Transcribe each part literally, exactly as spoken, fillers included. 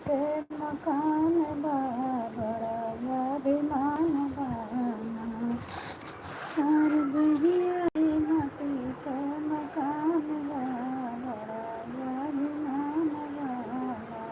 के मकान बा, बड़ा अभिमान बा ना। चार देहिया माटी के मकान बा, बड़ा अभिमान बा ना।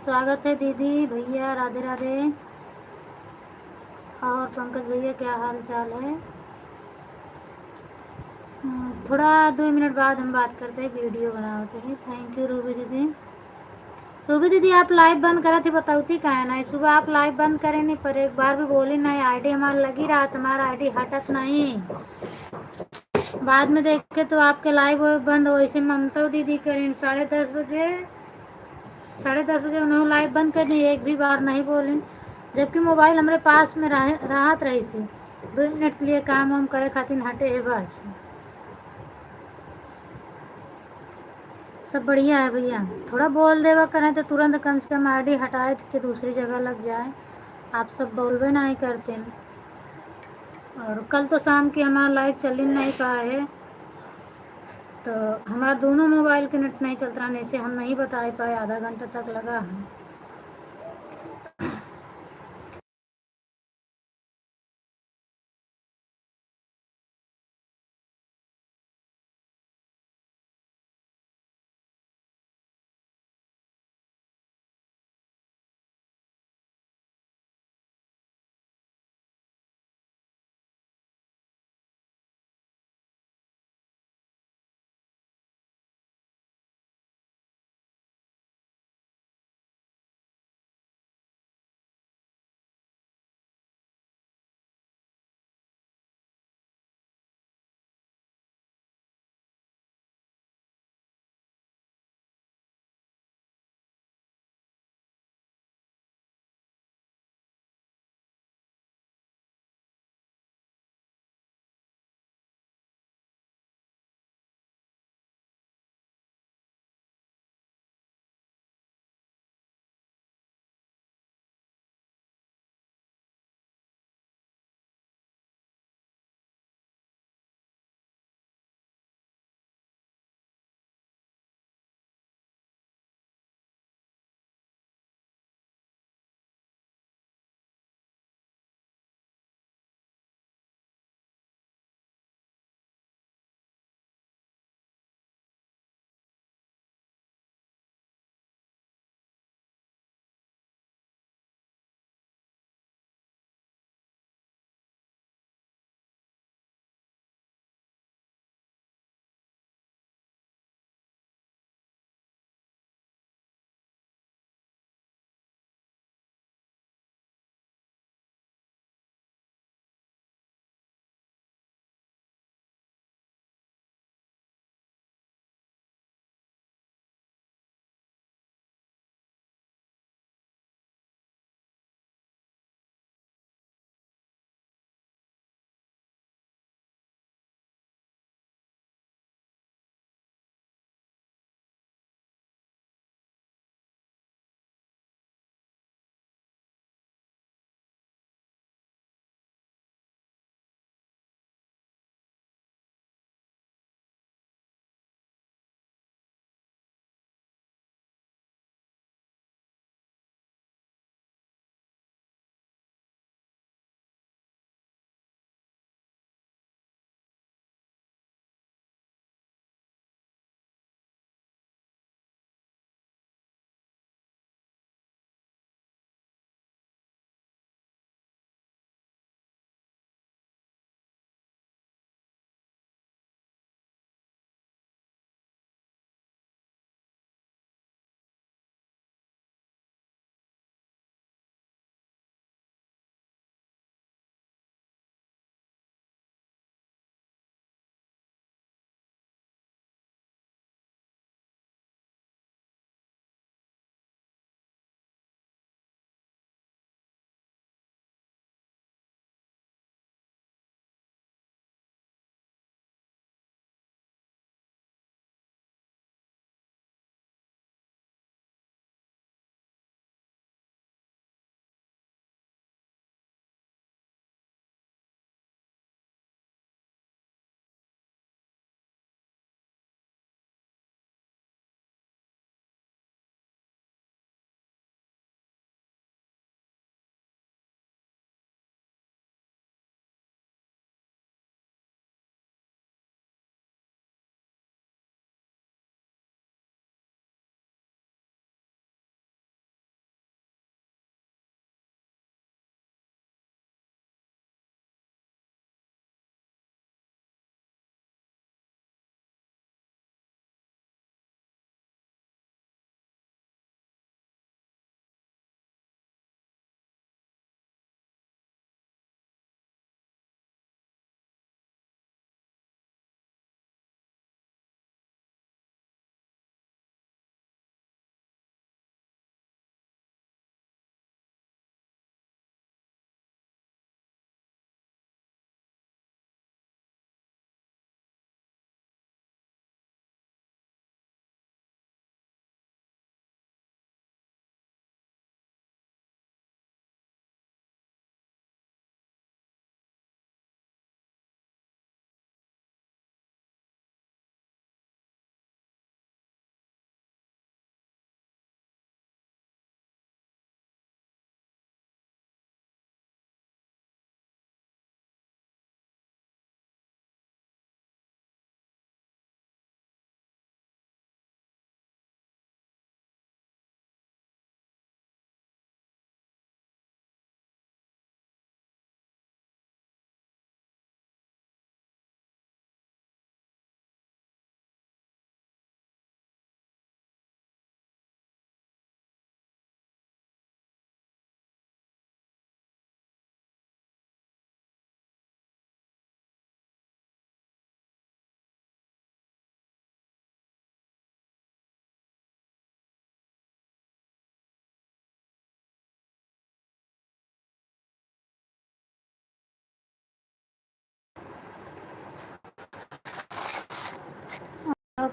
स्वागत है दीदी, भैया, राधे राधे। और पंकज भैया, क्या हाल चाल है? हम्म, थोड़ा दो मिनट बाद हम बात करते हैं, वीडियो बनावत ही। Thank you रूबी दीदी। रूबी दीदी, आप लाइव बंद करत ही, बतौती काहे ना? सुबह आप लाइव बंद करे नहीं, पर एक बार भी बोली नहीं, आईडी हमार लगी रहत, हमार आईडी हटत नहीं। बाद में देख के तो आपके लाइव बंद हो। ऐसे ममता दीदी करें साढ़े दस बजे, साढ़े दस बजे उन्होंने लाइव बंद कर दी, एक भी बार नहीं बोली, जबकि मोबाइल हमरे पास में रह, रहत रही सी, दो मिनट के लिए काम वाम करे खातिर हटे है बस। सब बढ़िया है भैया, थोड़ा बोल देवा करें तो तुरंत कम से कम आईडी हटाए के दूसरी जगह लग जाए। आप सब बोलबे नहीं करते हैं। और कल तो शाम की हमारा लाइव चल ही नहीं पाए है, तो हमारा दोनों मोबाइल के नेट नहीं चलत रहा, ऐसे हम नहीं बता पाए, आधा घंटा तक लगा है।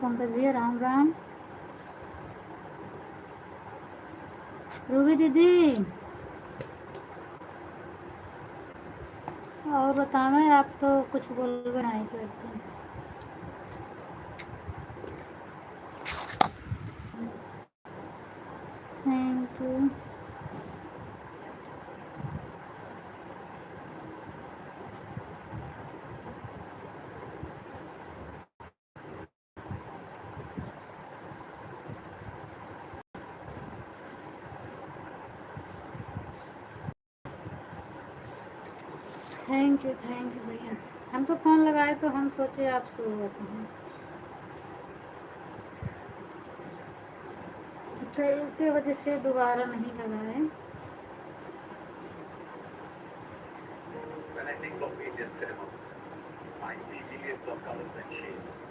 पंकज भैया, राम राम। रूबी दीदी, और बतावे, आप तो कुछ बोलबे नहीं करती। Thank you। Thank you, thank you भैया। हम तो फोन लगाए तो हम सोचे आप सोवत हैं, तो उसके वजह से दोबारा नहीं लगाए। When I think of Indian cinema, I see millions of colors and shades.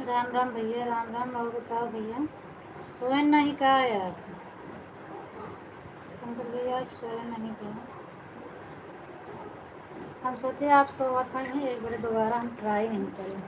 राम राम भैया, राम राम। और बताओ भैया, सोए नहीं का है आप? शंकर भैया, आप सोए नहीं का? हम सोचे आप सोवत हैं, एक बार दोबारा हम try नहीं करें।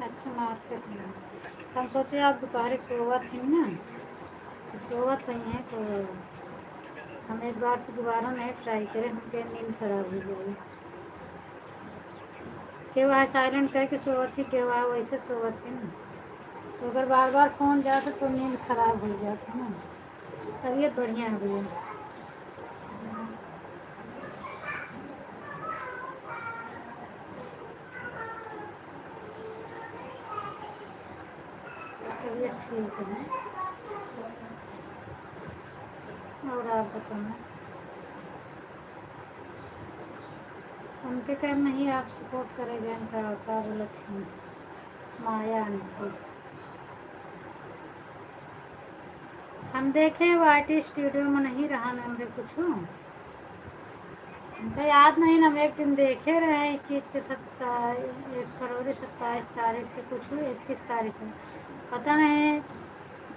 अच्छा, माफ कर दिया। हम सोचे आप दोपहरे सोवत हैं ना, तो सोवत नहीं है, तो हम एक बार से दोबारा नहीं try करें, हमके नींद खराब हो जाए। केहू है silent करके सोवत ही, केहू है वैसे सोवत ही ना, तो अगर बार बार फोन जाता तो नींद खराब हो जाता ना। तबीयत बढ़िया है भैया। तबीयत ठीक है। और आप बताओ, उनके कर नहीं आप support करेंगे, उनका का बोलत हैं, माया आंटी। हम देखे वाईटी स्टूडियो में नहीं रहा हमरे कुछ। हमका याद नहीं, हम एक दिन देखे रहे इस चीज के सत्ता-, एक फरवरी सत्ताईस तारीख से कुछ इकतीस तारीख में, पता नहीं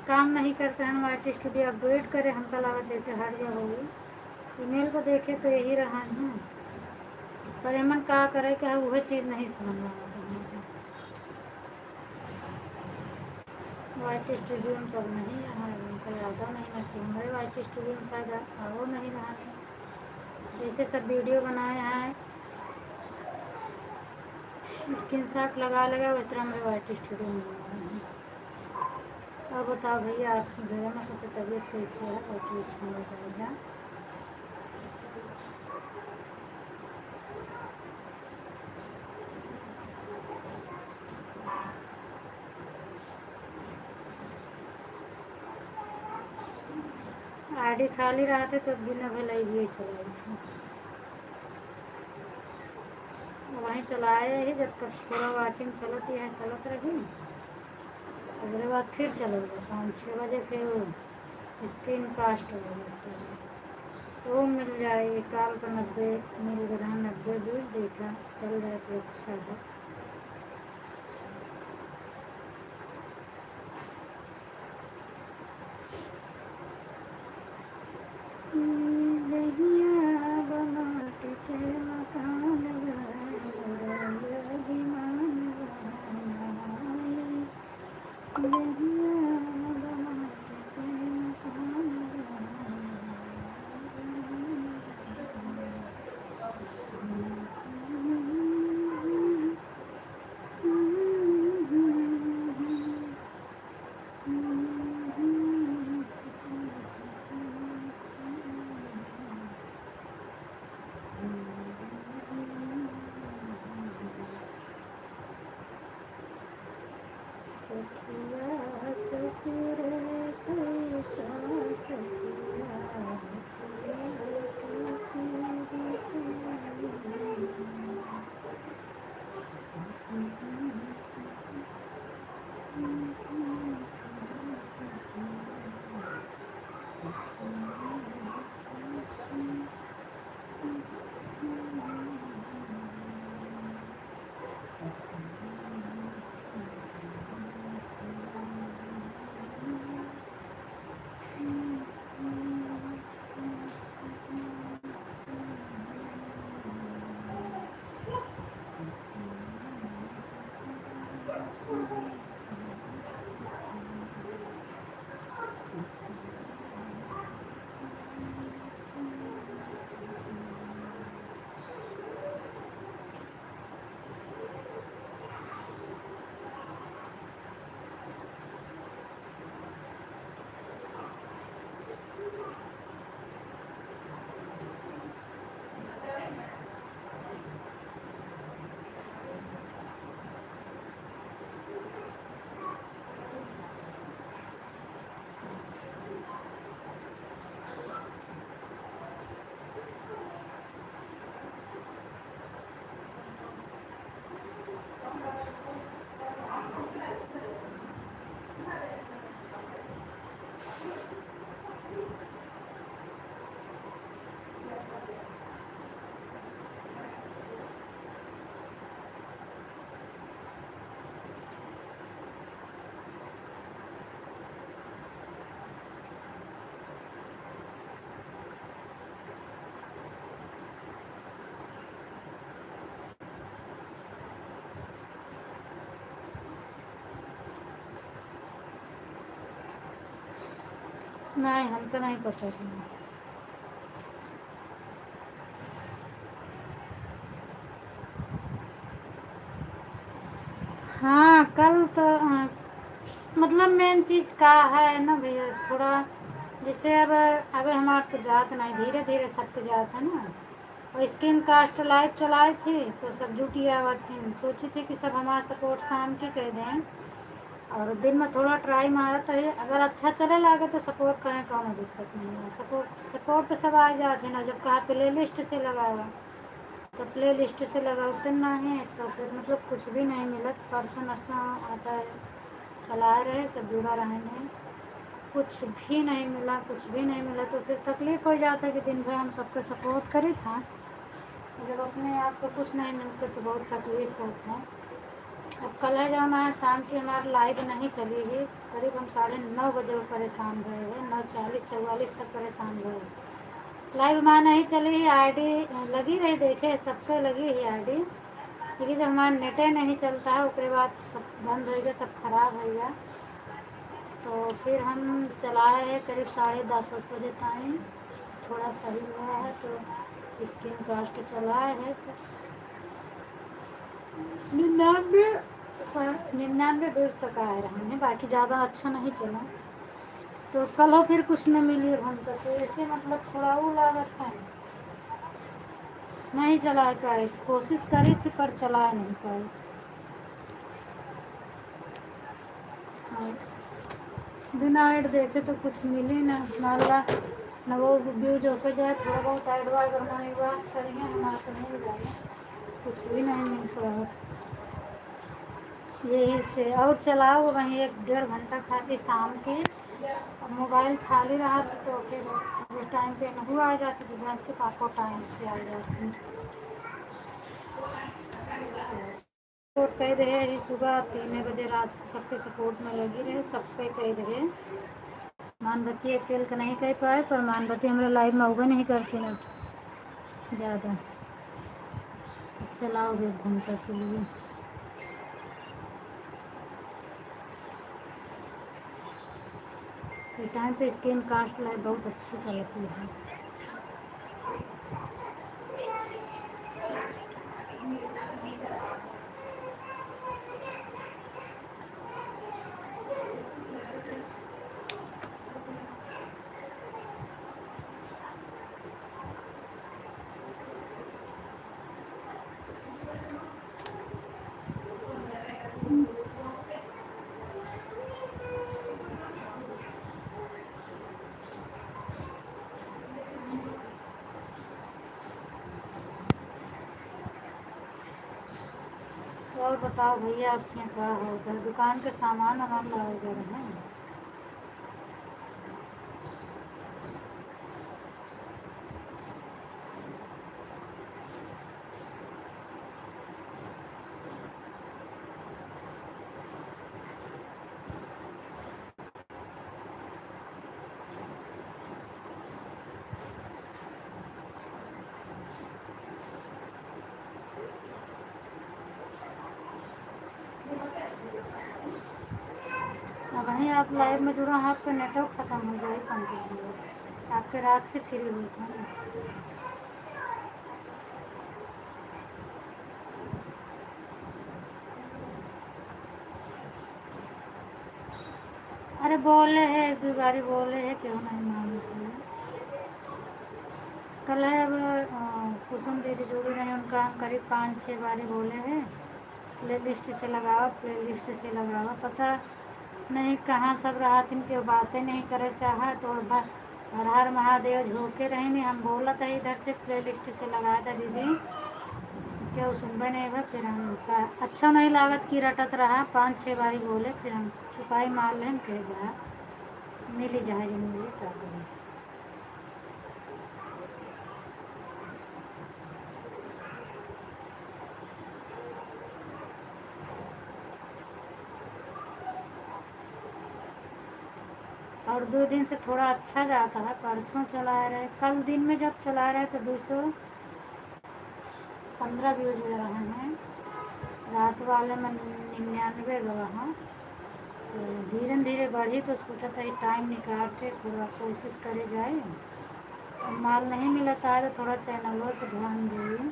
काम नहीं करते हैं, वाई टी स्टूडियो अपग्रेड करे, हमका लागत जैसे हट गया होगी। ईमेल को देखे तो यही रहा है, पर एमन का करे के है, वह चीज़ नहीं समझ में आवत है हमको। वाई टी स्टूडियो में तब नहीं रहा है, उनका याद नहीं है कि हमारे वाई टी स्टूडियो में शायद आ-, आओ नहीं रहा है। जैसे सब वीडियो बनाए हैं, स्क्रीनशॉट लगा लगा, वही तरह हमारे वाई टी स्टूडियो में बनाए हैं। और बताओ भैया, आपके घर में सबकी तबीयत कैसी है? और कुछ हो जाएगा। आईडी खाली रहते तो दिन भर लाइव चलाए थे, वहीं चलाए ही जब तक थोड़ा वाचिंग चलत ही है, चलत रही। ओकरे बाद फिर चलल बा पाँच छः बजे, फिर वो स्क्रीन कास्ट हो जाता है। तो वो मिल जाए, काल का नब्बे मिल गए, नब्बे भी देखा चल जाए तो अच्छा है। सखिया ससुर के सास पिया, पिया के सिर के। नहीं, हमको नहीं पता था। हाँ, कल तो, अ, मतलब मेन चीज का है ना भैया, थोड़ा जैसे अब, अब हमार तो जात नहीं, धीरे धीरे सबके जात है ना। और स्क्रीन कास्ट लाइव चलाए थे तो सब जुटी आवत हैं, सोची थी कि सब हमारा सपोर्ट शाम के कर दें और दिन में थोड़ा ट्राई मारत है, अगर अच्छा चले लागे तो सपोर्ट करें, कौनो दिक्कत नहीं है। सपोर्ट, सपोर्ट पे सब आ जाते हैं ना, जब कहा प्लेलिस्ट से लगावा तो प्लेलिस्ट से लगाते ना है, तो फिर मतलब कुछ भी नहीं मिलत। परसों नरसों आता है, चलाए रहे, सब जुड़ा रहेंगे, कुछ भी नहीं मिला, कुछ भी नहीं मिला, तो फिर तकलीफ हो जाता है कि दिन भर हम सबके सपोर्ट करी था, जब अपने आप को कुछ नहीं मिलता तो बहुत तकलीफ होता है। अब कल है जौन है शाम की हमार live नहीं चली ही, करीब हम साढ़े नौ बजे परेशान रहे हैं, नौ चालीस चौवालीस तक परेशान रहे। Live हमार नहीं चली ही, ID लगी रही, देखे सबके लगी ही ID, लेकिन जब हमार नेटे नहीं चलता है, ओकरे बाद सब बंद होइगा, सब खराब होइगा। तो फिर हम चलाए हैं करीब साढ़े दस बजे टाइम, थोड़ा सही हुआ है तो screencast चलाए हैं तो निन्यानवे, निन्यानवे views तक आए रहे हैं, बाकी ज़्यादा अच्छा नहीं चला। तो कल हो फिर कुछ न मिली अब हमका, तो ऐसे मतलब थोड़ा वो लागत है, नहीं चला पाए, कोशिश करी थी पर चला नहीं पाए। हाँ। बिना ad देखे तो कुछ मिली ना, मान ला, न वो views होके जाए, थोड़ा बहुत ad वा अगर monetize करेंगे, हमारे तो मिल जाए, कुछ भी नहीं मिल पावत। यही से और चलाओ वहीं एक डेढ़ घंटा खातिर शाम के, अब mobile खाली रहा तो फिर उस टाइम पे नहु आ जाती, तो भैंस के पापा टाइम से आ जाती। Support कह दे ही सुबह तीन बजे रात से सबके support में लगी रहे, सबके कह दे। मानवती अकेल के नहीं कह पाए, पर मानवती हमरा live में अउबे नहीं करती ना ज़्यादा। तो चलाओ एक घंटा के लिए। ये टाइम पे screencast live बहुत अच्छी चलती है। और बताओ भैया, आपके यहाँ का होता है? दुकान के सामान हमार लावे गए हैं। अबहीं आप live में जुड़ा हैं, आपका network खतम हो जाए, पंकज जी, आपके रात से free होत हैं। अरे बोले है, एक दो बारी बोले है, क्यों नहीं मानते हैं? कल है अब, अ, कुसुम दीदी जुड़ी रही, उनका हम करीब पाँच छः बारी बोले हैं, playlist से लगावा, playlist से लगावा। पता नहीं कहाँ सब रहत हैं, केहू बातें नहीं करे चाहत, और बा-, हर हर महादेव झोंके रही नहीं। हम बोलत है इधर से, playlist से लगा दे दीदी, केहू सुनबे नहीं बा। फिर हम का अच्छा नहीं लागत कि रटत रहा, पाँच छः बारी बोले, फिर हम चुपाई मार लेन, कहे जा, मिली जाए जो मिली, का करी। और दो दिन से थोड़ा अच्छा जाता है, परसों चलाए रहे, कल दिन में जब चलाए रहे तो दो सौ पन्द्रह views ले रहे हैं, रात वाले में निन्यानवे गवा है। तो धीरे धीरे बढ़ी, तो सोचा था ये time निकाल के थोड़ा कोशिश करे जाए। अब माल नहीं मिलता है तो थोड़ा channel पर ध्यान देइए।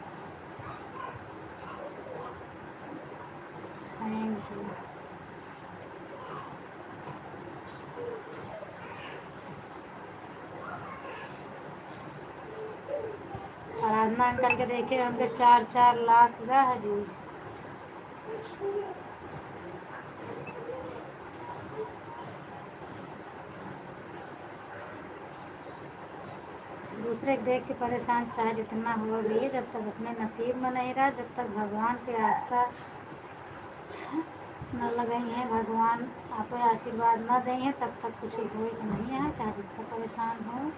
Thank you। आराधना अंकल के देखे, उनके चार चार लाख का है views। दूसरे के देख के परेशान चाहे जितना हो भैया, जब तक अपने नसीब में नहीं रहा, जब तक भगवान के आशा न लगाई है, भगवान आपे आशीर्वाद न दे हैं, तब तक कुछ होए के नहीं है, चाहे जितना परेशान हो।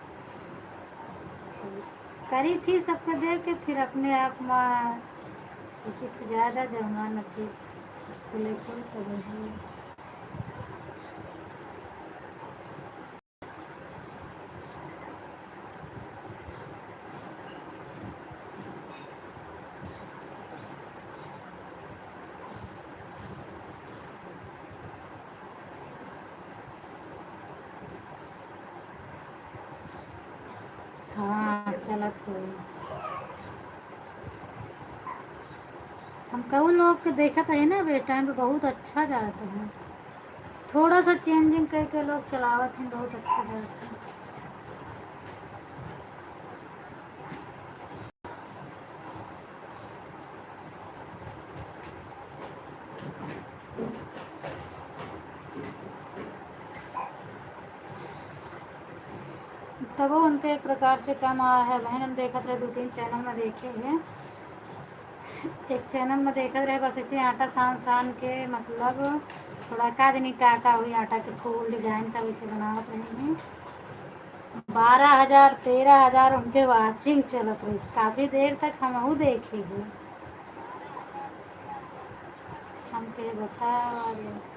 करी थी सबके देख के, फिर अपने आप में सोची थी ज़्यादा, जब हमारा नसीब खुले कुल तब है। हाँ, चलत होई। हम कहूँ लोग के देखत है ना, अबे टाइम पे बहुत अच्छा जात है। थोड़ा सा चेंजिंग करके लोग चलावत हैं, बहुत अच्छा जात है। तबो उनके एक प्रकार से कम आया है। बहन, हम देखत रहे, दो तीन चैनल में देखे हैं, एक चैनल में देखत रहे, बस ऐसे आटा सान सान के, मतलब, थोड़ा का जनी का का हुई, आटा के फूल डिजाइन सब ऐसे बनावत रहे हैं। बारह हजार, तेरह हजार उनके वॉचिंग चलत रही, काफी देर तक हमहू देखे हैं। हमके बतावा रे।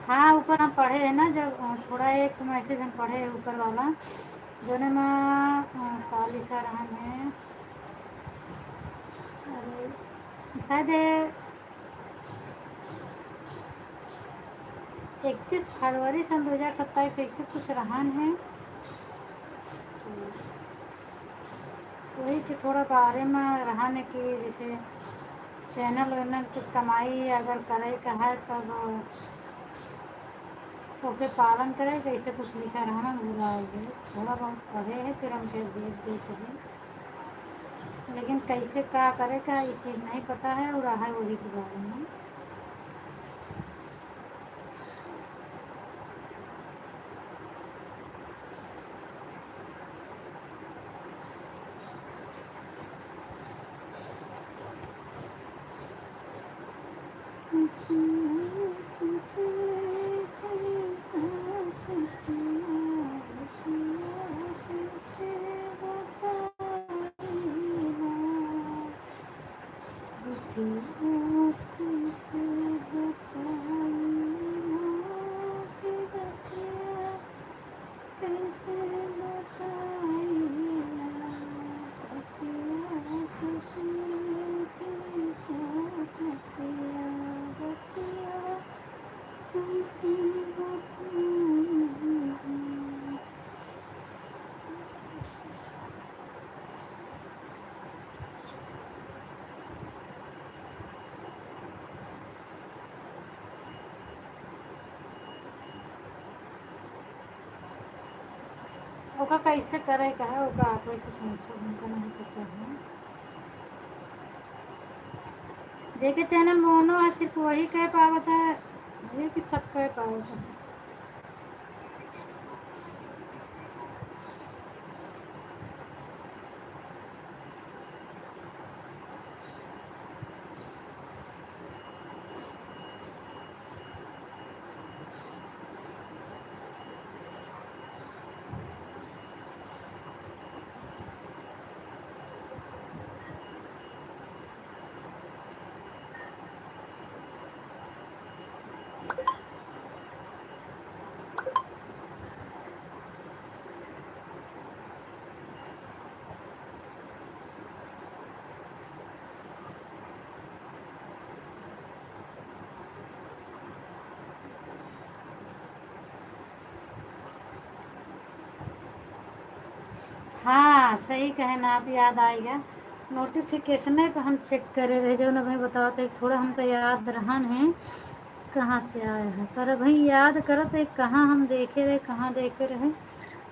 हाँ, ऊपर हम पढ़े हैं ना, जब, अ, थोड़ा एक मैसेज हम पढ़े हैं ऊपर वाला, जोने में, अ, का लिखा रहा है, अरे, शायद ये इकतीस फरवरी सन दो हज़ार सत्ताईस, ऐसे कुछ रहन है। तो वही के थोड़ा बारे में रहन है कि जैसे चैनल वैनल के कमाई अगर करे के है, तब ओके पालन करे, कैसे कुछ लिखा रहन, भुला गए। थोड़ा बहुत पढ़े है, फिर हम के देख देख के, लेकिन कैसे का करे का, ये चीज़ नहीं पता है, और है वही के बारे में। ओका कैसे करे का है, ओका आप ऐसे पूछो, हमका नहीं पता है। जेके चैनल मोनो है, सिर्फ वही कह पावत है, ये कि सब कह पावत है। हाँ, सही कहे ना आप, याद आइगा। नोटिफिकेशने पे हम चेक करे रहे, जौन अबहीं बतावत है, थोड़ा हमका याद रहन है कहाँ से आया है, पर अबहीं याद करत है कहाँ हम देखे रहे, कहाँ देखे रहे,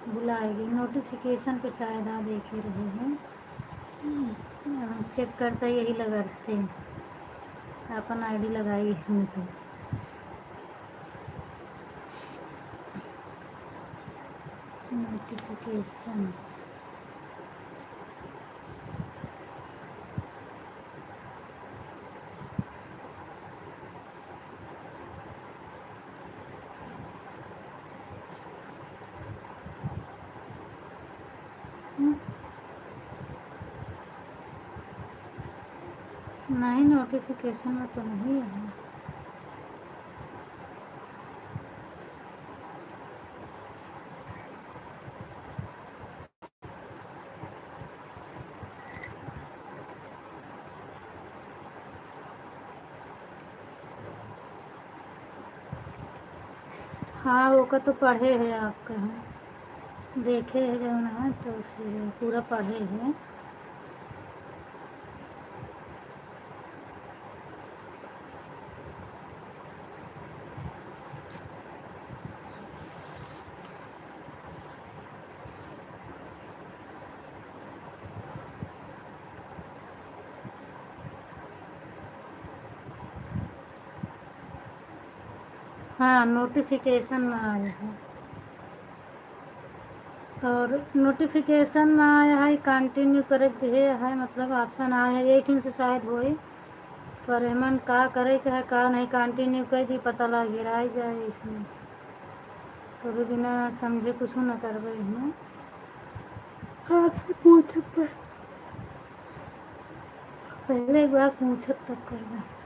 भुलाएगी। नोटिफिकेशन पे शायद आ देखे रहे हैं। हम्म, हम चेक करते यही लगते हैं। आपन ID लगाई हमें तो। Notification। नहीं, notification में तो नहीं है। हाँ, ओका तो पढ़े है आपका, हम देखे है जौन है, तो फिर पूरा पढ़े है। हाँ, notification ना आया है। और notification ना आया है, continue करे के दिहे है, मतलब option आया है, एक दिन से शायद होई, पर एमन का करे के है, का नहीं, continue कर दी, पता लग हेराई जाए इसमें। तो भी बिना समझे कुछ ना करबे इसमें। आपसे पूछब पर पहले एक बार पूछब तब करबे।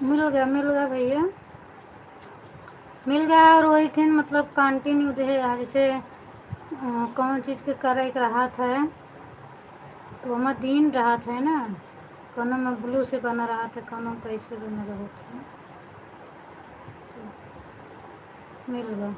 मिल गया, मिल गया भैया, मिल गया। और वही ठिन मतलब continue देहे, आ, जैसे, अ, कौनो चीज के करे के रहत है, तो ओमा दिन रहत है ना, कौनो में blue से बना रहत है, कौनो कैसे बना रहत है, तो मिल गया।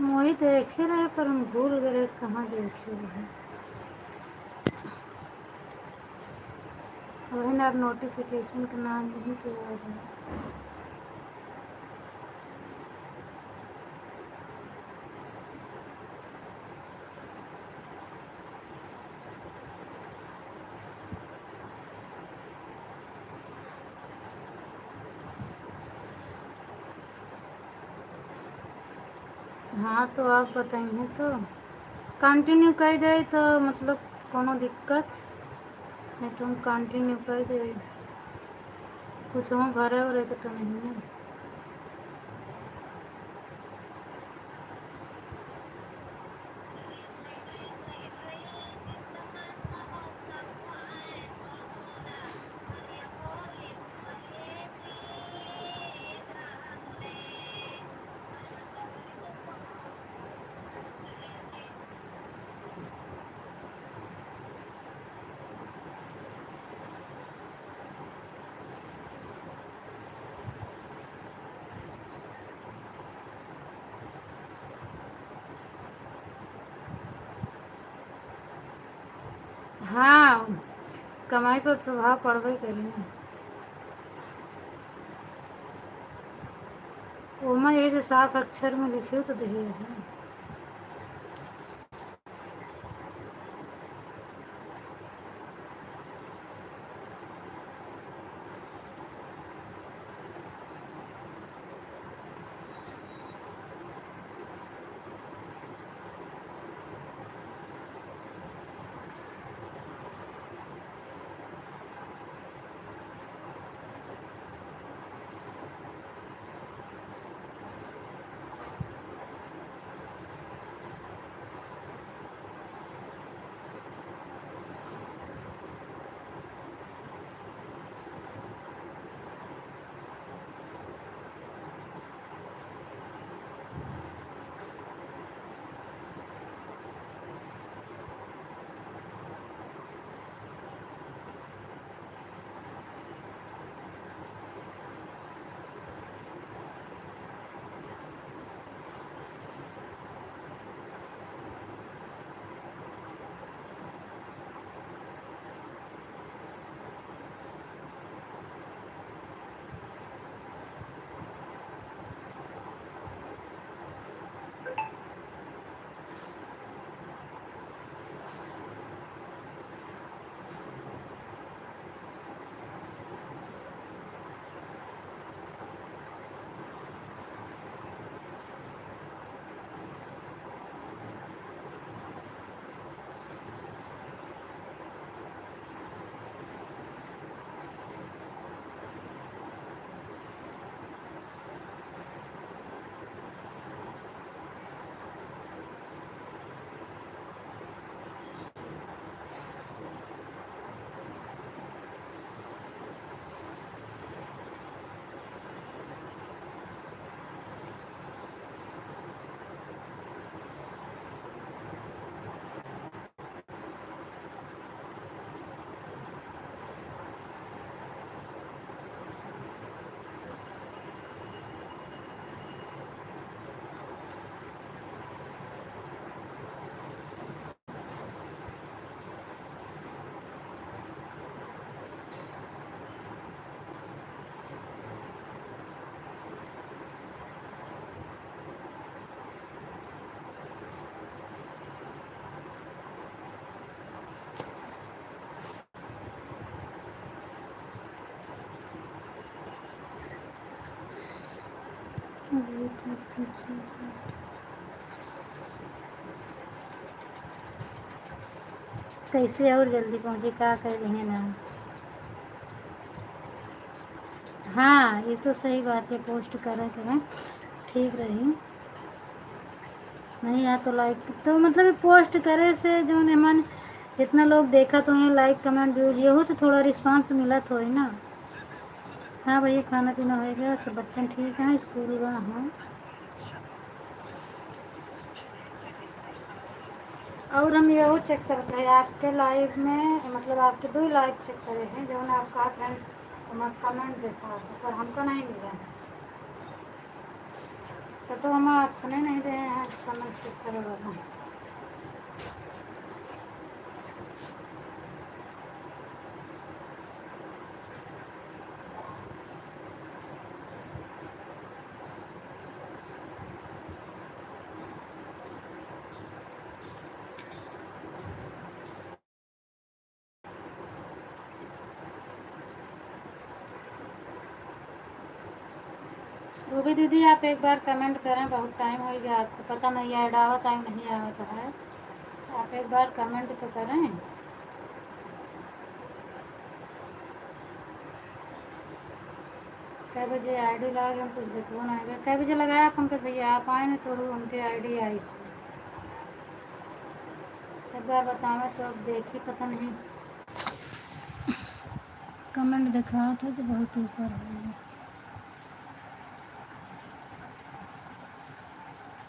मोही देखे रहे, पर हम भूल गए कहाँ देखे रहे। वही ना, अब notification का नाम नहीं तो याद है। हाँ, तो आप बताइए तो। Continue कर दे तो मतलब कोनो दिक्कत नहीं, तो हम continue कर दे। कुछ हो भरे उरे के तो नहीं है। हाँ, कमाई पर प्रभाव पड़बे करी ना। ओमा यही से साफ अक्षर में लिखियो तो देहे है। कैसे और जल्दी पहुँचे, का कर रहे हैं ना? हाँ, ये तो सही बात है, post करे से ठीक रही। नहीं आए तो like, तो मतलब ये post करे से जौन है मन, इतना लोग देखत होइहैं, like, comment, views, यहू से थोड़ा response मिलत होई ना। हाँ भैया, खाना पीना हो गया, सब बच्चन ठीक हैं, school गए हैं। और हम यहू check करते हैं आपके live में, मतलब आपके दो live check करे हैं, जौन आपका friend हमारा comment देखा, पर हमको नहीं मिला। तो, तो हम option ही नहीं दे हैं comment check करे वाला। रूबी दीदी, आप एक बार comment करें, बहुत time हो गया, आपको पता नहीं add आवत है, नहीं आवत है, आप एक बार comment तो करें। कै बजे ID लगा के हम कुछ देखबो ना है। कै बजे लगाया पंकज भैया, आप आए ना तो उनके ID आई से। एक बार बतावे तो अब देखी, पता नहीं। Comment दिखात है तो बहुत ऊपर है।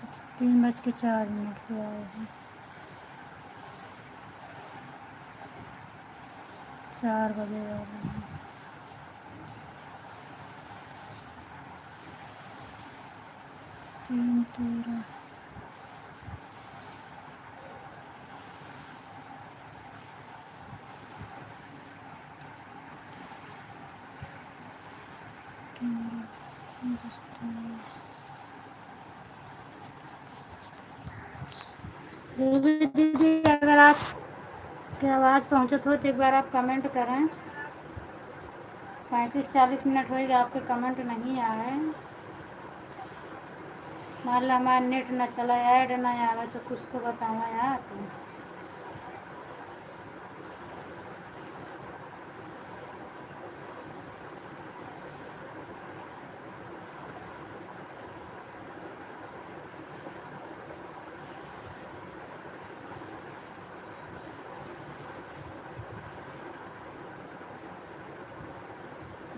अच्छा, तीन बज के चार मिनट पे आए हैं। चार बजे वाले हैं। तीन तेरह। रूबी दीदी, अगर आपके आवाज़ पहुँचत हो तो एक बार आप comment करें। पैंतीस चालीस मिनट होइगा, आपके comment नहीं आए। मान लो हमारा net ना चला, add ना आवे तो कुछ तो बतावा यार।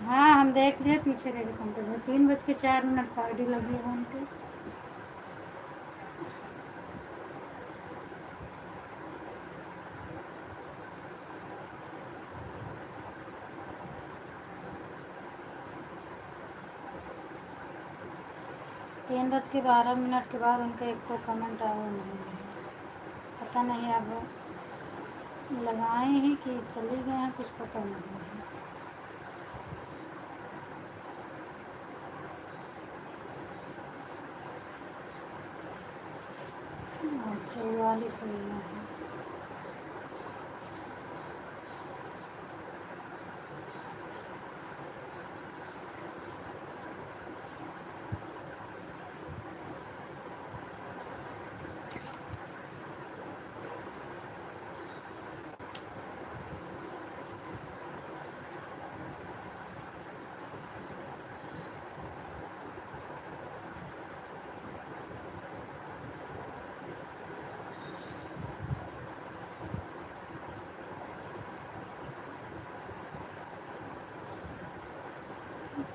हाँ, हम देख लिए पीछे के घंटे में, तीन बज के चार मिनट पर ID लगी है उनके। तीन बज के बारह मिनट के बाद उनका एको comment आया नहीं है। पता नहीं अब लगाए हैं कि चली गए हैं, कुछ पता नहीं है। हाँ, चौवालीस हो गया है।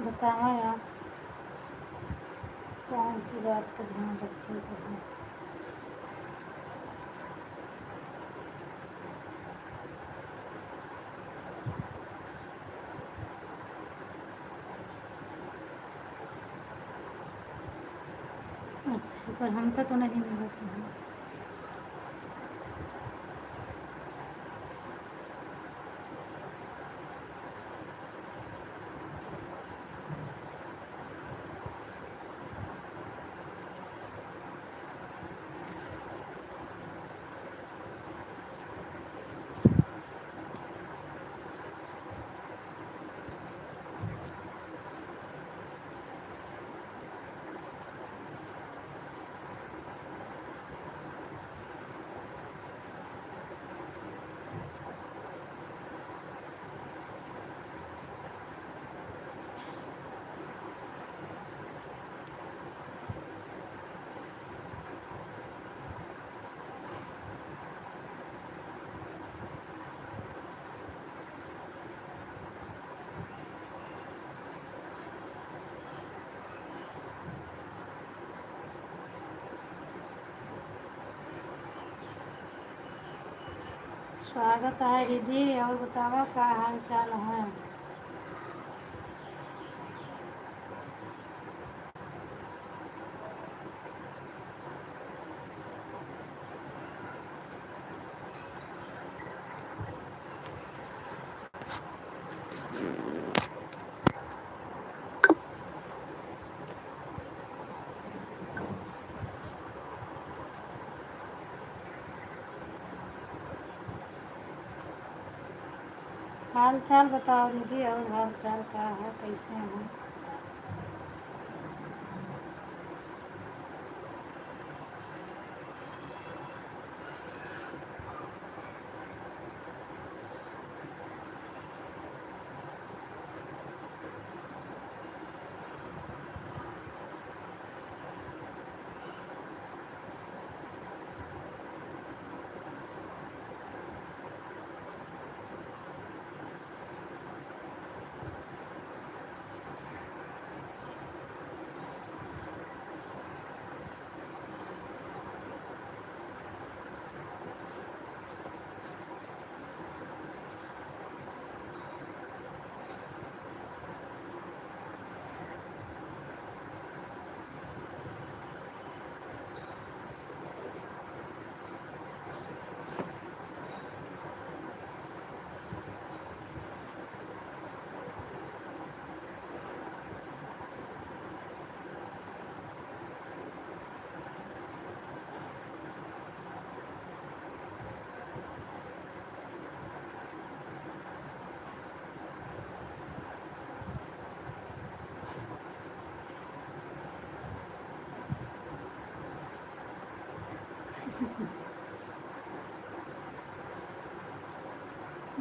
बतावा यार, कौन सी बात का ध्यान रखते हो? अच्छा, पर हमका तो नहीं मिलत है। स्वागत है दीदी, और बतावा का हाल चाल है? हाल चाल बताओ दीदी, और हाल चाल का है, कैसे हैं?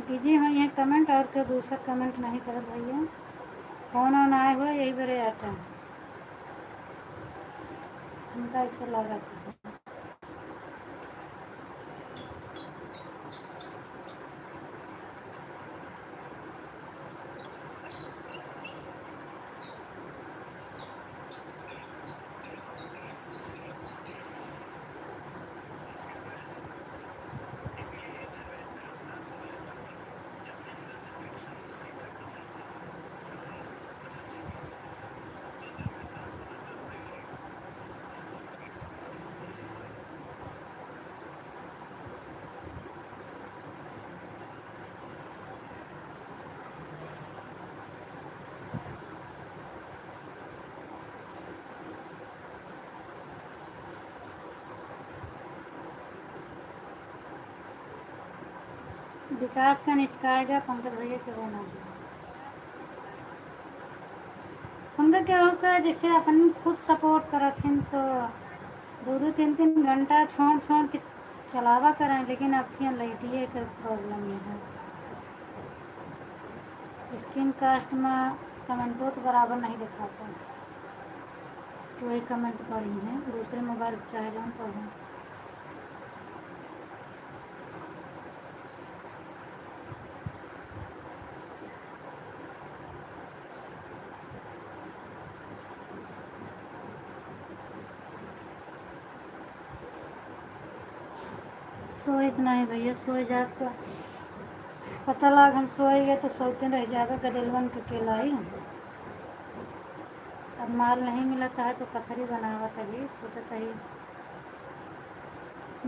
दीदी, हाँ, ये comment और क्यों दूसरा comment नहीं करत भैया? फोन ऑन आए हुए यही बेरे आटा। हमका ऐसे लगा था। विकास का निचकाएगा पंकज भैया के बना। उनका क्या होगा, जैसे अपन खुद support करत हन तो दो दो तीन तीन घंटा छोड़ छोड़ के चलावा करें, लेकिन आपके यहाँ लाइटिए का problem ये है। Screencast में कमेंटो तो बराबर नहीं दिखाता, तो वही comment पढ़ी हैं, दूसरे मोबाइल से चाहे जौन पढ़ें। सोइत नहीं भैया, सोए जात का पता लाग, हम सोए गए तो सोते रह जावे, गदेलवन के केलाई। अब माल नहीं मिलत है तो कथरी बनावत है, सोचत है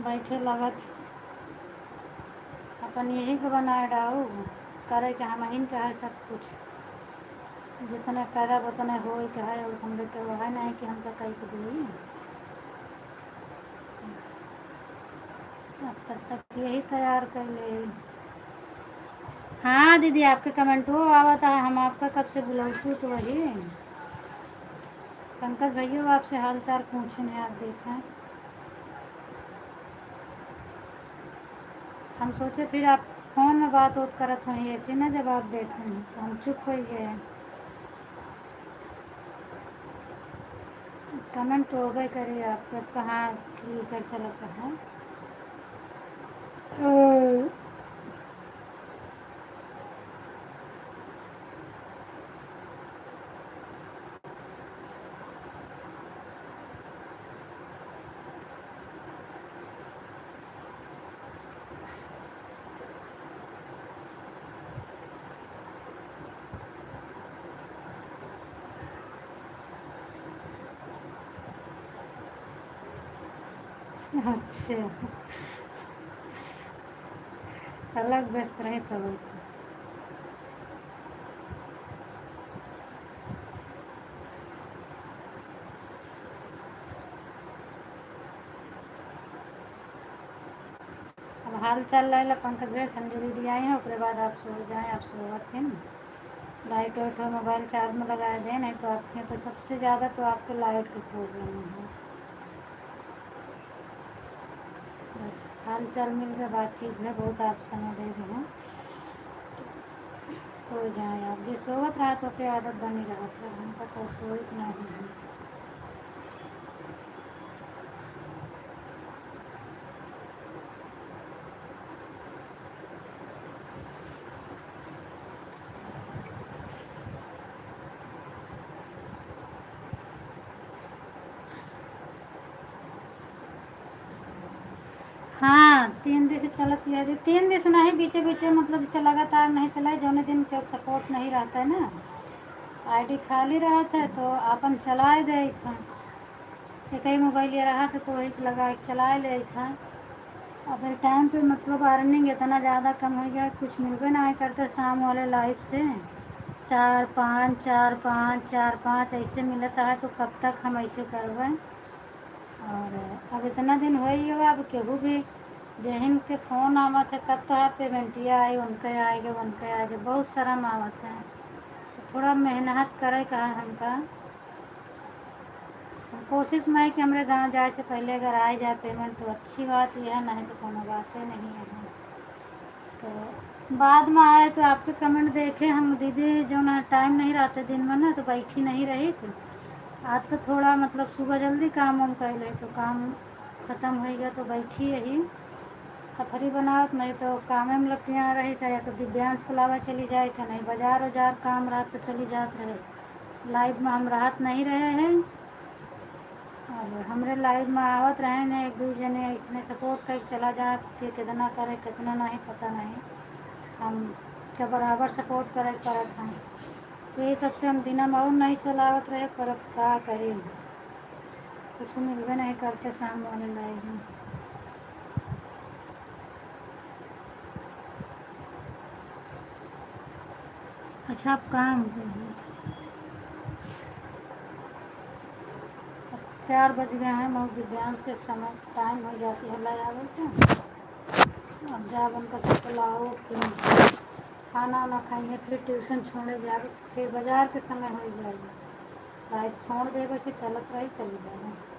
बैठे लगत अपन यही के बनाए डाऊ, करे के हमहिन के है सब कुछ, जितने करब उतने होए के है, और हम लोग के वह नहीं कि हमका कई के दी। अब तब तक यही तैयार कर ले। हाँ दीदी, आपके कमेंटो आवत है, हम आपका कब से बुलाऊ तो वही पंकज भैया आपसे हाल चाल पूछे हैं, आप देखें। हम सोचे फिर आप फोन में बात उत करत होई, ऐसे ना जवाब देत होई, तो हम चुप हो गए। कमेंट तो होबे करे, आप कब कहाँ लेकर चलत है। अच्छा, अलग व्यस्त रहे तो। अब हाल चाल लेला पंकज भैया, संजू दीदी आई हैं, ओकरे बाद आप सो जाएं, आप सोवत हैं। लाइट वाइट हो, मोबाइल चार्ज में लगाए दें, नहीं तो आपके तो सबसे ज़्यादा तो आपके लाइट के प्रॉब्लम है। बस हाल चाल मिल के बातचीत में बहुत आप समय दे रहे हैं। सो जाए आप, जे सोवत रहा तो के आदत बनी रहत है, हमका तो सोई के नहीं है। हाँ, तीन दिन से चलत है जी। तीन दिन से नहीं, बीचे बीचे मतलब जैसे लगातार नहीं चला है, जौने दिन के सपोर्ट नहीं रहता है ना, आईडी खाली रहत है तो आपन चलाए देत है। एक ही मोबाइल ये रहत है तो वही लगा के चलाए लेत है। अब ए टाइम पे मतलब अर्निंग इतना ज़्यादा कम हो गया, कुछ मिलबे ना करता शाम वाले लाइव से। चार पाँच, चार पाँच, चार पाँच ऐसे मिलता है, तो कब तक हम ऐसे करबे? और अब इतना दिन हो ही गया, अब केहू भी जेहिन के फोन आवत है, कब तोहार पेमेंटिया आई, उनके आएगे, उनके आएगे, बहुत शर्म आवत है। तो थोड़ा मेहनत करे का है हमका। हम कोशिश में है कि हमरे गाँव जाए से पहले अगर आ जाए पेमेंट तो अच्छी बात यह है, नहीं तो कोनो बाते नहीं है। तो बाद में आए तो आपके कमेंट देखे हम, दीदी जो ना टाइम नहीं रहते दिन में ना तो बैठी नहीं रही थी। आज तो थोड़ा मतलब सुबह जल्दी काम वाम कर ले तो काम खत्म हो गया तो बैठी यही कथरी बनावत, नहीं तो कामे में लपिया रही था, या तो दिव्यांश को लावा चली जाए था, नहीं बाजार उजार काम रहा तो चली जात रहे। लाइव में हम रहत नहीं रहे हैं। अब हमरे लाइव में आवत रहे ने एक दो जने, इसने सपोर्ट करके चला जात, के कितना करे कितना नहीं पता नहीं, हम के बराबर सपोर्ट करे के पड़त है। तो ये सबसे हम दिना में और नहीं चलावत रहे, पर अब का करी, कुछ मिलबे नहीं करते शाम वाले लाइव में। अच्छा, आप काम करिए। अब चार बज गए हैं, मऊ दिव्यांश के समय टाइम हो जाती है ले आवे के। अब जाब उनका सबको लाओ, फिर खाना वाना खाएंगे, फिर ट्यूशन छोड़े जाब, फिर बाजार के समय हो जाएगी। लाइव छोड़ देबे से चलत रही, चली जाबे।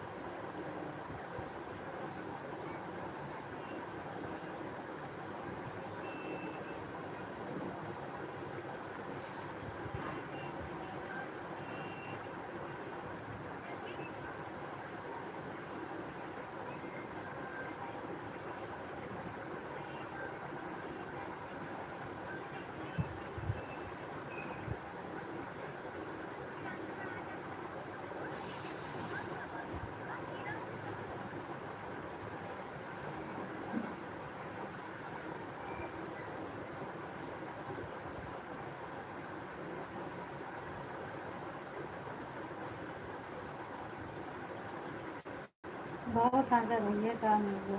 बहुत हंसा भैया का मिल गया।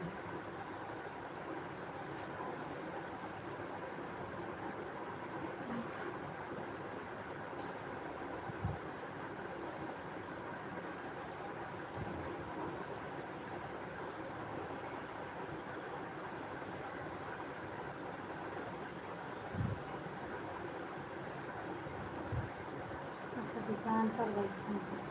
अच्छा, दुकान पर बैठे हैं।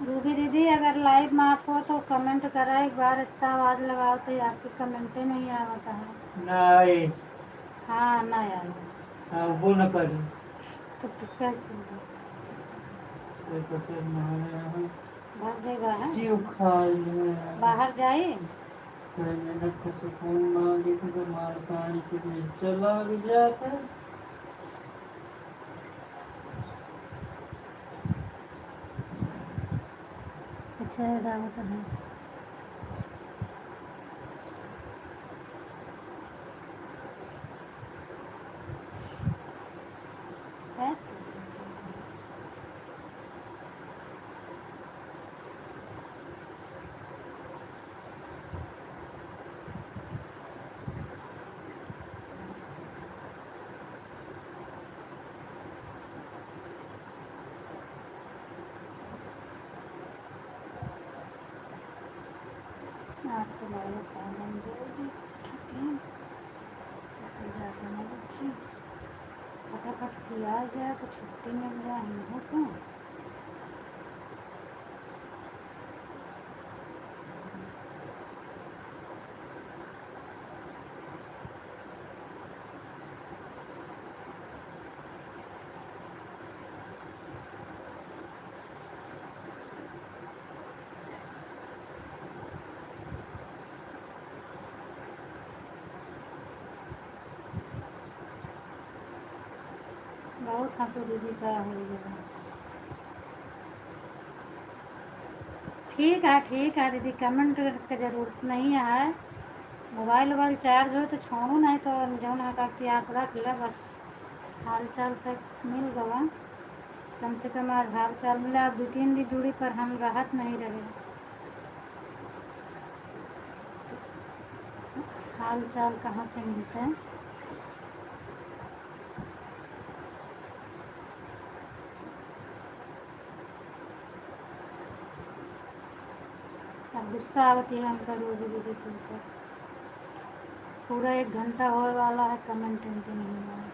रूबी दीदी, अगर लाइव में आप हो तो कमेंट करा, एक बार इतना आवाज लगाओ तो ये आपके कमेंटे नहीं आवता है। नहीं। हाँ, ना यार। हाँ, वो ना करी। तो, तो क्या चल रहा है? ये तो चल रहा है। भाग जाए बाहर। जीव खा ले। बाहर जाए। कोई मिनट का सुकून मांगे तो मार पानी के लिए चला भी जाता। अच्छा। है, डाउट है। आपको लागत है हम जल्दी छुट्टी, तो फिर जाते हैं बच्चे, फटाफट सिया जाए तो छुट्टी मिल जाए हम लोगों को। बहुत हंसू दीदी का हो गया। ठीक है, ठीक है दीदी, comment के जरूरत नहीं है। मोबाइल वोबाइल चार्ज हो तो छोड़ू, नहीं तो जौन है काकती आप रख ले बस। हाल चाल तक मिल गवा, कम से कम आज हाल चाल मिला। अब दो तीन दिन जुड़ी पर हम रहत नहीं रहे, हाल चाल कहाँ से मिलते हैं? अब गुस्सा आवत है हमका रोज दीदी के ऊपर। पूरा एक घंटा होए वाला है, comment उनके नहीं आया।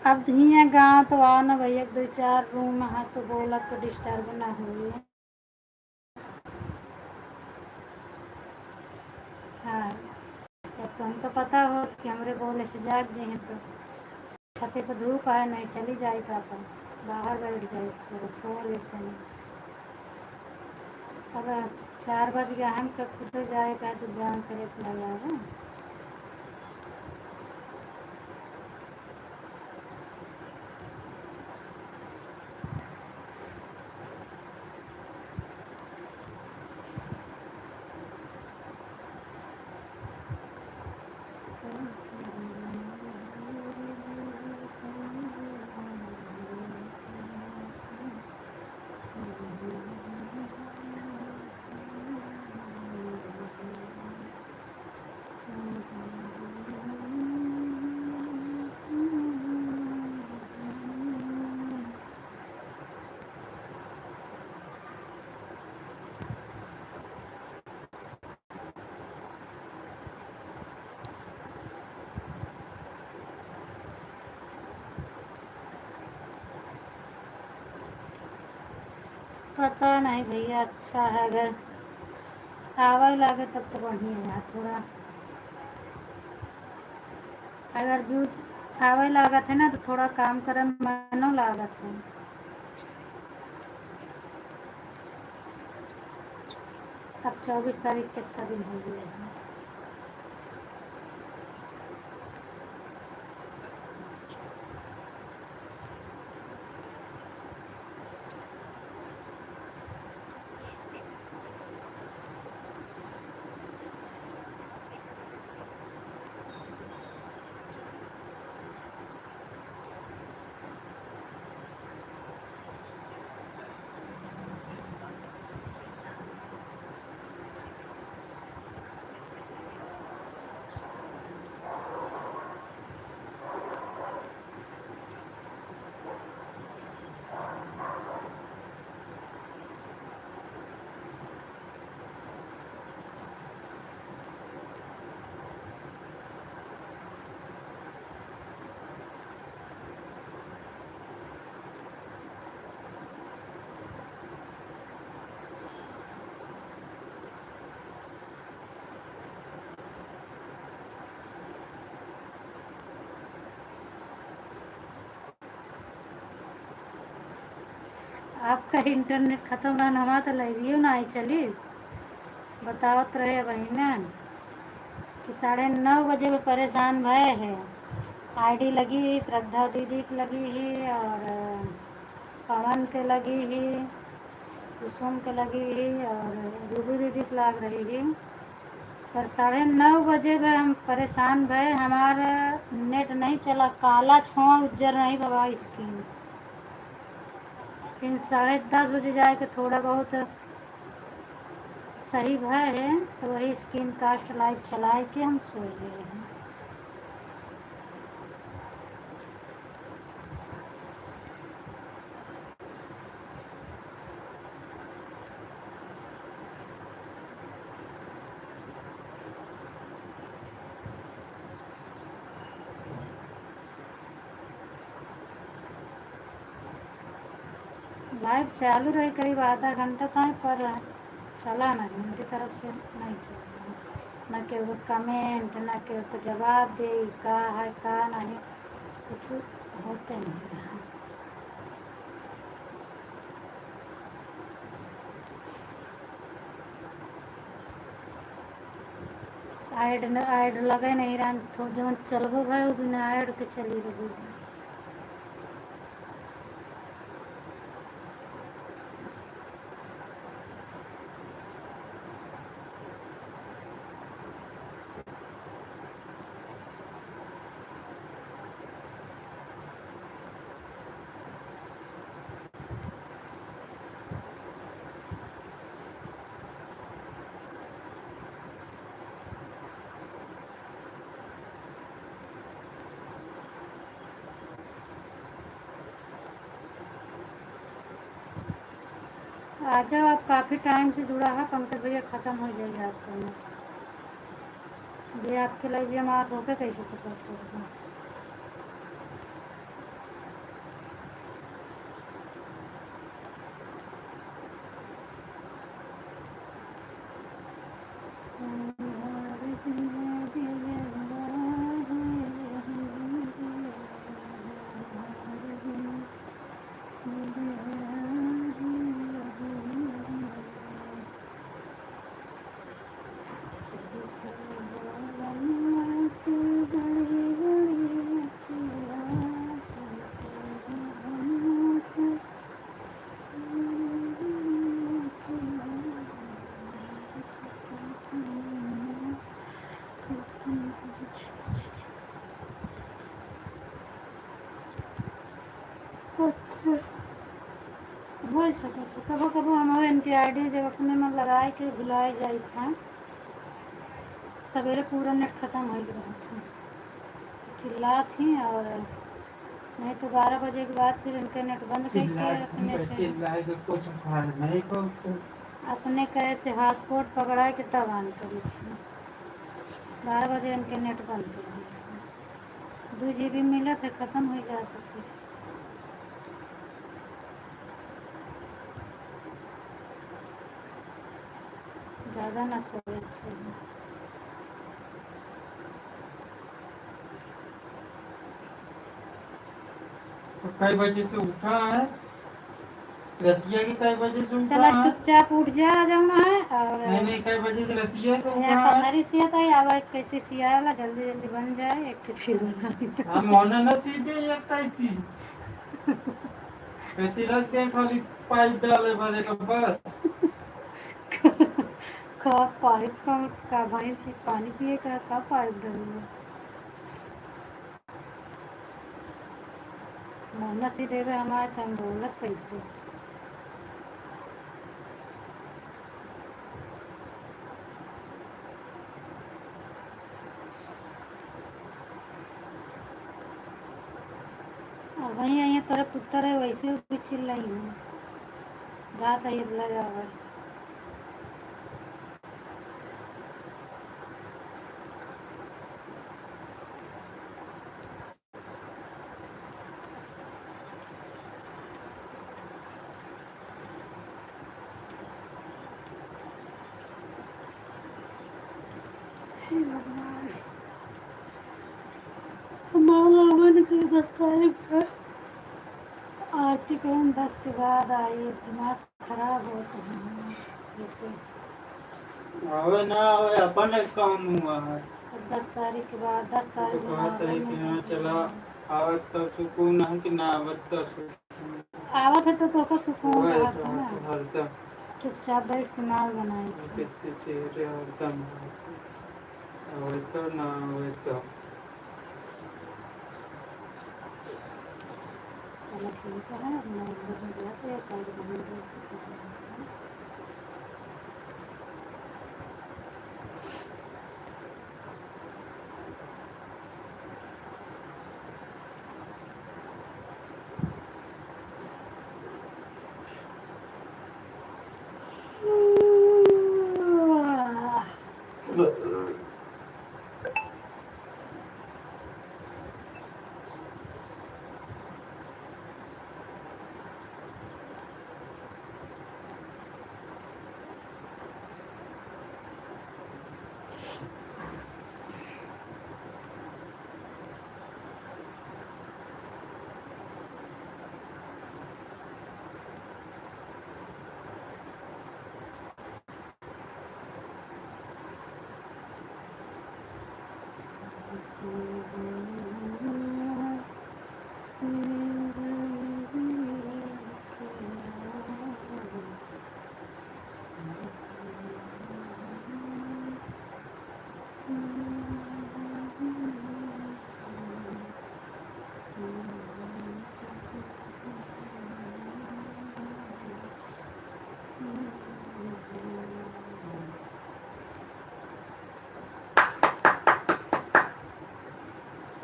अब हियाँ गाँव तो आओ ना भैया, एक दो चार रूम है तो बोला तो disturb ना होई। हाँ, तब तो हमको पता होत कि हमरे बोले से जाग जइहें तो। छते पे धूप है, नहीं चली जाए तो अपन बाहर बैठ जाए, थोड़ा सो लेते हैं। अब चार बज गया, हम कब खुद जाए का तो ज्ञान से लेके लगा है। पता नहीं भैया, अच्छा है, अगर आवे लागे तब तो बढ़िया है थोड़ा। अगर views आवे लागत है ना, तो थोड़ा काम करे में मनो लागत है। अब चउबीस तारीख कितना दिन हो गया है? आपका internet खतम रहन, हमार तो live-इयो नाहीं चलिस। बतावत रहे बहिनन कि साढ़े नौ बजे में परेशान भए है। ID लगी ही, श्रद्धा दीदी के लगी ही और पवन के लगी ही, कुसुम के लगी ही और रूबी दीदी के लाग रही ही। पर साढ़े नौ बजे में हम परेशान भए, हमार net नहीं चला, काला छोंवा उज्जर नहीं बाबा screen। फिर साढ़े दस बजे जाए के थोड़ा बहुत सही भए है, तो वही screencast live चलाए के हम सो गए हैं। Live चालू रही करीब आधा घंटा ताईं, पर चला नहीं, उनकी तरफ से नहीं चलता। ना केहू comment, ना केहू के जवाब दे, का है, का नहीं, कुछ होते नहीं रहा। Ad न, ad लगे नहीं रहन, तो जौन चलबो भाई, वो बिना ad के चली रही। आ जाओ, आप काफ़ी time से जुड़ा है पंकज भैया, ख़त्म हो जाएगा आपका net। जे आपके live में आप होके कैसे support करोगे? अच्छा, होइ सकत है। कबो कबो हमहू इनके ID जब अपने में लगाए के भुलाए जाइत है, सबेरे पूरा net खतम होइ रहत है, तो चिल्लात ही और नहीं तो बारह बजे के बाद फिर इनके net बंद करके चिल्लाए, अपने से चिल्लाए के कुछ फायदा नहीं करते। अपने कहे से hotspot पकड़ाए के तब on करी थी। बारह बजे इनके net बंद कर दी थी। दो GB मिलत है, खतम होइ जात है फिर। ज्यादा ना सोए, अच्छा है। तो कई बजे से उठा है? रतिया के कई बजे से उठा चला, है? चुपचाप उठ जा, जौन है, और नहीं, नहीं, कई बजे से रतिया के यहाँ उठा है? कमरी सिया था, अब एक कहती सियाला, जल्दी जल्दी बन जाए, एक ठे फिर बना। हम होने ना सीधे, ये कहती। कहती रख दे, खाली pipe डाले भरे का बस। का pipe का, का भैंस पानी पिए का, का pipe डाले? मोहम्मद सी देवे हमारे, तो हम बोलत कैसे? अब वहीं आई है, तोरे पुत्र है, वैसे भी चिल्लाई हूँ। जात है, ये बोला जाओ। हे भगवान, हमारा मन के दस तारीख का आरती करें दस के बाद आई, दिमाग खराब होत है। जैसे आवे ना आवे, अपन एक काम हुआ है। अब दस तारीख के बाद, दस तारीख तो में कहत आवे है कि ना हाँ, चला, आवे। आवत तब सुकून है कि ना आवत तब सुकून। आवत है तो तोहका सुकून होए रहत तो है ना। हरदम। चुपचाप बैठ के माल बनाई थी। कैसे चेहरे हरदम। आवे तो ना आवे तो। चलो ठीक है, अब मैं अंदर में जाके एक और बहन को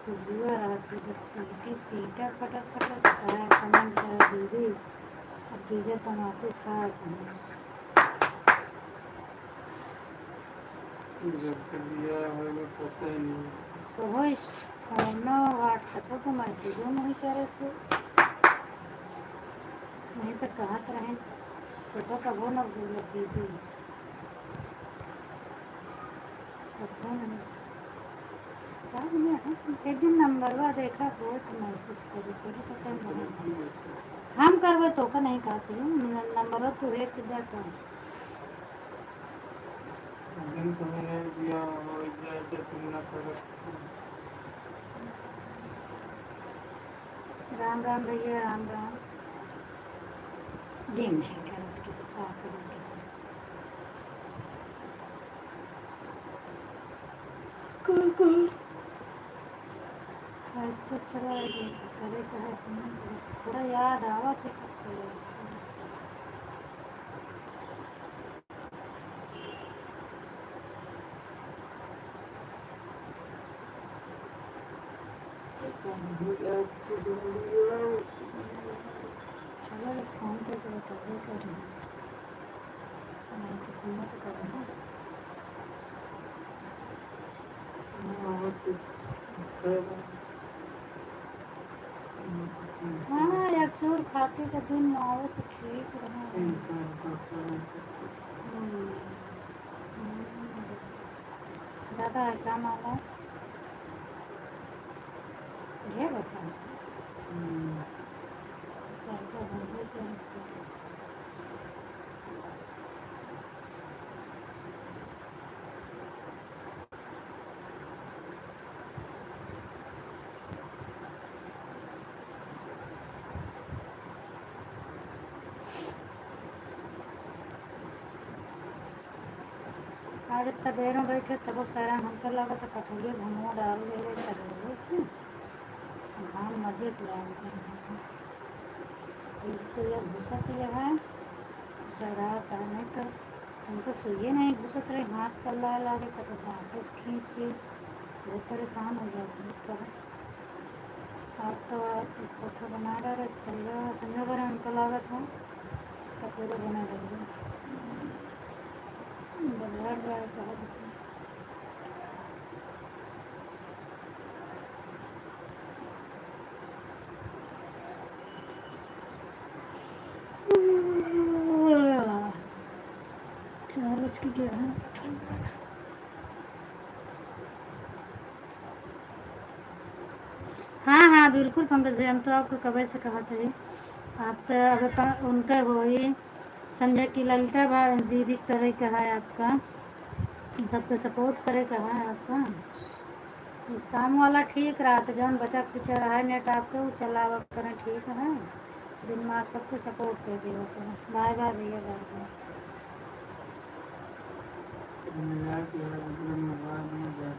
खुशबुआ रहत है, जब पीटी पीटा फटर फटर, तो है कमेंट करे दीदी, अब जीजा तमाकू खाए कहीं। जब से बियाह होइल, पता ही नहीं। कबो इस फोनो, WhatsApp पे मैसेजो नहीं करे से। नहीं तो कहत रहे, तो कबो न बोलत दीदी। तो फोन नहीं। का बोले हम? एक दिन नंबरवा देखा, बहुत मैसेज करे, करे तो कहीं बहुत। हम करबे तो का नहीं कहती हूँ, न-, नंबरवा तू एक दे तो। दिन तुम्हें नहीं दिया, हो जाए तो तुम ना करो। राम राम भैया, राम राम। जी नहीं करत के तो का करेंगे? का, का? आज तो चला गया, करे का है, बस थोड़ा याद आवा तो सब करे। चलो, फोन करके बताइए, कर रही हूँ। नहीं तो फोन तो करो ना। हाँ, एक चोर खाते के दिन में आओ तो ठीक रहे। हम्म। हम्म। ज्यादा है क्या माल आज? ढेर बचा है। हम्म। तो सौ रुपया बनबे करे। आज तबेरों बैठे, तबो सैरान हमके लागत है कटोरिया घुमवा डाल देले सरेरे से। घाम मजे के लाग गए। ई सुइया घुसत ही है, सैरात है, नहीं तो उनको सुइये नहीं घुसत रहे, हाथ कल्ला लागे, कभी दांतों से खींची, बहुत परेशान हो जाती है। पर आप तो एक कोठा बना रहे, तैयार संजय भरे उनको लागत है, तो पूरा बना डालिए। बाजार जाए तो है। चार बज के ग्यारह मिनट हो गया। हाँ, हाँ, बिल्कुल पंकज भाई, हम तो आपको कबे से कहत है आप तो अब पा-, उनके होई, समझे कि ललिता बा-, दीदी करे के है आपका, सबके support करे के है आपका। तो शाम वाला ठीक रहत, जौन बचा खुचा रहा नेट आपके, वो चलावा करें, ठीक है। दिन में आप सबके support कर देवे के है। Bye bye भैया, bye bye।